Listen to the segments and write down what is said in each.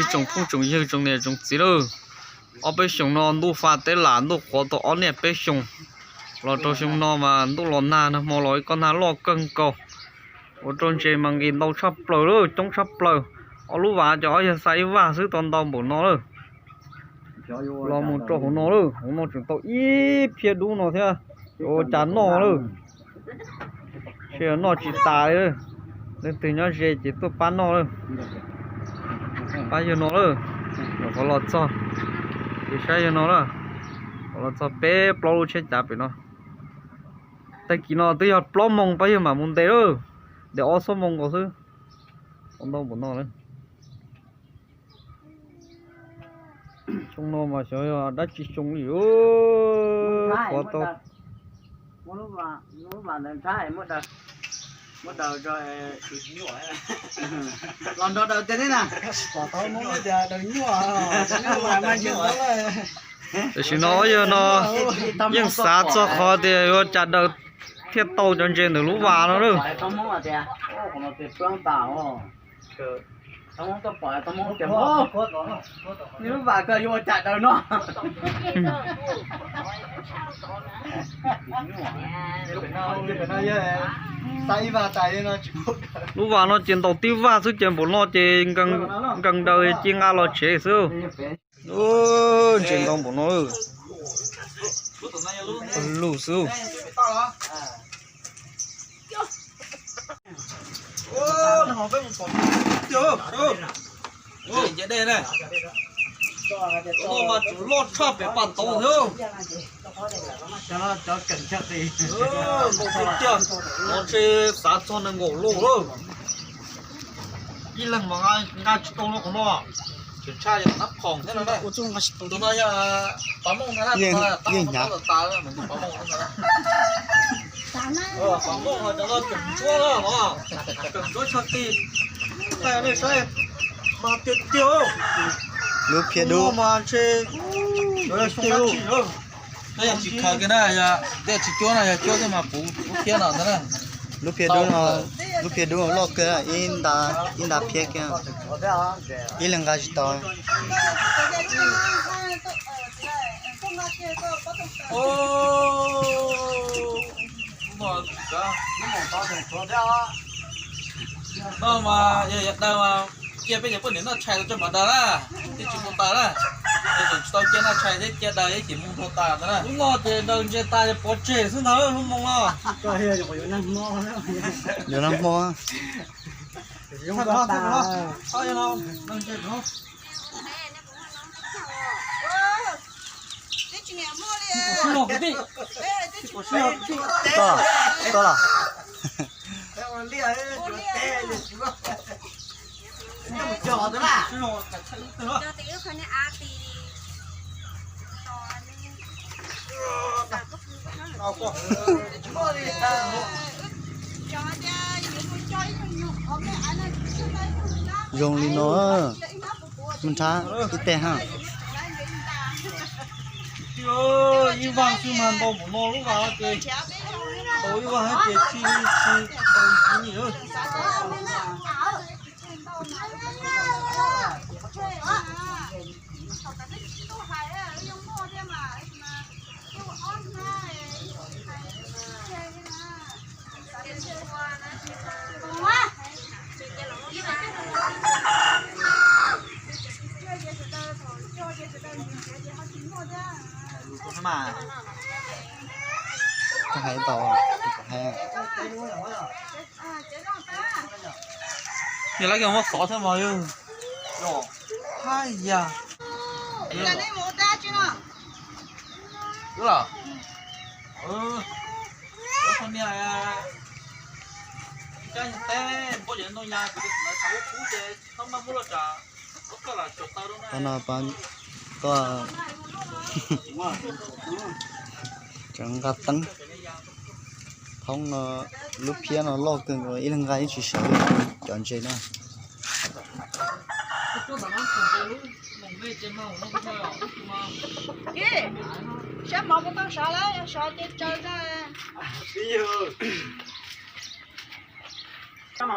Tsoom phooj tsoom ywg tsoom niam tsoom txiv lawm, ob peb xyoos no ntuj fa teb lam ntuj qhuav tau ob niaj peb xyoos, los rau xyoo no mas ntuj los nag nag hmo los ib kob nag loj kawg nkaus, ua rau ntses mas nqis ntau tshaj plaws lawm, coob tshaj plaws. Ob lub vas ces ob yawg xa ib vag xwb tau ntau npaum no lawm. Los mus rau hauv no lawm, hauv no tseem tau ib phiab dub no thiab, yuav ua cas noj lawm. Seb noj tsis tas li, leej twg nyob ze ces tuaj pab noj lawm. Pab yawg no lawm, nyuam qhuav los txog, ces saib yawg no lawm, qhuav los txog peb plaub lub tsheb cav pem no. Tag kis no twb yog plaub moos pab yawg mam mus ntes lawm, ntes ob xuab moos nkaus xwb, ua ntau npaum no lawm. Xyoo no mas xyov yog dab tsi xyoo li, qhuav tau. Los nrog daws tiag na. Tam sim no yawg no yeej xav txog qhov tias yuav cas daws thiaj tau cov ntses ntawm lub vas no lawm. Nws lub vas koj yuav ua cas daws no. Lub vas no ces ntaus tib vag xwb ces npaum no ces nkees daws ci nqa los tsev xwb. Ntses ntau npaum no, lug xwb. Lub no mas tsum loj tshaj pem pas tauv thiab. Ntau tiag tiag, no ntshe xav txog nees nkaum loj lawm. Ib leeg mas nqa tsis tau no qhov no, tseem tshaj yog nab khoom thiab no na. Tus no yog Pov Mooj ntag na, tab mus tab tas tas, Pov Mooj ntag na. Pov Mooj ho cov no tseem ntsuab na, tseem ntsuab tshaj qis. Thaij nej saib, mas tiag tiag. Lub phiab dub mas ntshe xyoo dab tsi lawm. Yog tsis khaws kiag na, yog tsis cuab na, yog cuab thiab mas puv lub phiab no ntag na. Lub phiab dub no, lub phiab dub loj kawg, ib nta phiab kiag, ib leeg nqa tsis tau. No mas yog daws mas cia peb cov poj niam noj tshais rau tso mam daws na, twb tsis mus taws na. Yog tseem tsis tau cia noj tshais thiab cia daws ib chim mus nrog tas ntag na. Lub no ces daws ntses tas pov tseg xwb ntag lub moo no. Yuav nag hmo. Toj, toj los. Zoo li no, mus nrhab ib teg ha. Ib vag xwb mas ntau npaum no lub vas ces, ntau ib vag ces tsis, tsis ntau ntxiv li. Hais tau, hais. Yog lawv muab xov thiab mos yog. Haj yam. Los, niag, teb npoj yog ntoo ya kuv tus lawv thaum ub pub ces tau maj muab loj tsam. Qhov no pab koj tseem nqa teeb. Thoob no lub phiab no loj kawg nkaus ib leeg nqa ib tsis sawv cov ntses no. Saib mov puas tau sov lawm, yog sov ces tsaws na.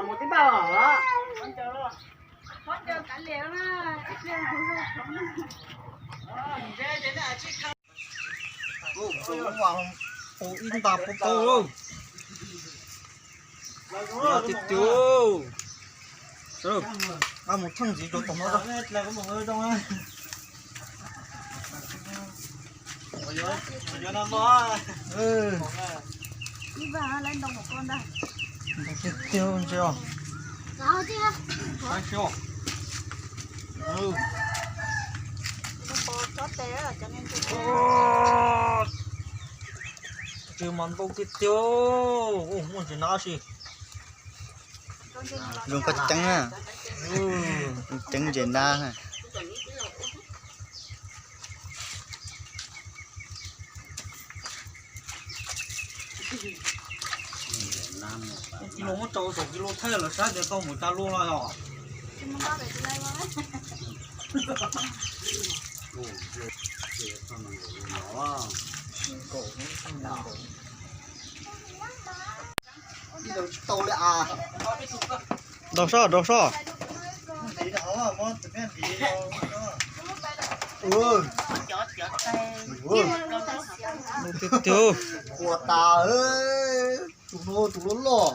Mus tib pab os. Ua ib nta pov tau lauj. Tiag tiag. Ab, mus theej ntxiv rau tom no. Tiag tiag ntshe os. Tsis mas ntau tiag tiag. Muaj ntsis nab si. Zoo koj ceeb na. Ceeb ntses nab. Kis lus muab tso saum kis lus thaij lawv saib tias tau mus tsa luaj los yog. Rau soj, rau soj. Tiag tiag. Ua tas, tus no tus loj loj.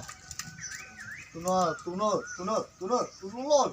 Tus no, tus no, tus no, tus no tus loj loj.